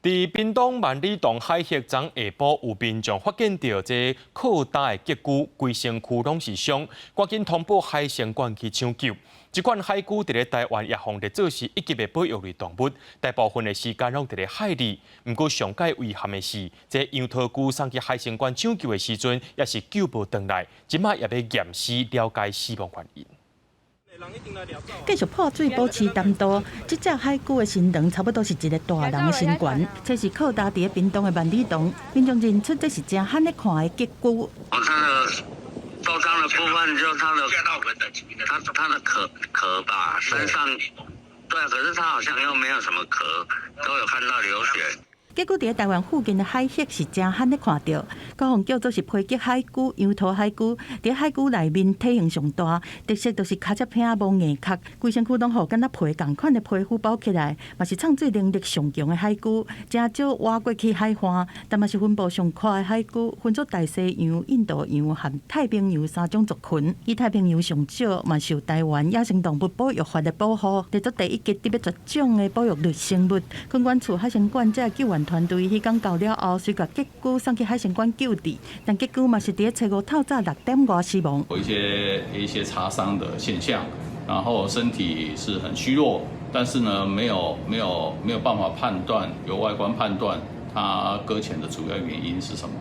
佇屏東萬里洞海域，昨下晡有民眾發現著這擴大的屐龜，規身軀攏是傷，趕緊通報海生館去搶救。這款海龜佇咧台灣也予列做是一級的保育類動物，大部分的時間攏佇咧海裡。毋過上蓋遺憾的是，這楊桃龜送去海生館搶救的時陣，也是救無轉來，這馬也欲驗屍了解死亡原因。繼續破水保持澹度，這隻海龜的身長差不多是一个大人的身懸，這是擴大佇咧屏東的萬里洞，民眾認出這是誠罕咧看的屐龜。哦，它的受傷的部分就它的它的殼吧，身上，對啊，可是它好像又沒有什麼殼，都有看到流血。屐龜佇咧台灣附近的海域是誠罕咧看著，閣予叫做是皮革海龜、楊桃海龜。佇海龜內面體型上大，特色就是尻脊骿無硬殼，規身軀攏予敢若皮仝款的皮膚包起來，嘛是藏水能力上強的海龜，誠少倚過去海岸，但嘛是分布上闊的海龜，分做大西洋、印度洋和太平洋三種族群。以太平洋上少，嘛受台灣野生動物保育法的保護，列做第一級佇欲絕種的保育類生物。墾管處海生館這救援團隊彼工到了後，隨共屐龜送去海生館救治，但結果嘛是佇咧初五透早6點外死亡。有一些擦傷的現象，然後身體是很虛弱，但是呢，沒有辦法判斷，由外觀判斷他擱淺的主要原因是什麼。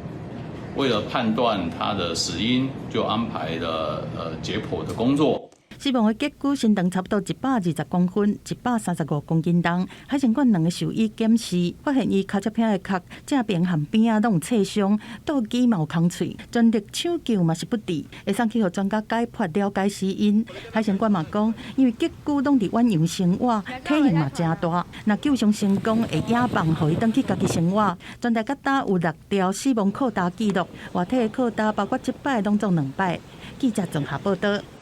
為了判斷他的死因，就安排了解剖的工作。死亡的屐龜身長差不多120公分，135公斤重。海生館兩个獸醫檢視，發現伊尻脊骿的殼正邊和邊仔攏有切傷，倒舌嘛有空喙，全力搶救嘛是不治，會送去予專家解剖了解死因。海生館嘛講，因為屐龜攏佇遠洋生活，體型嘛誠大，若救傷成功會野放，予伊轉去家己生活。全台到今有六條死亡擴大記錄，活體的擴大包括這擺攏總兩擺。記者綜合報導。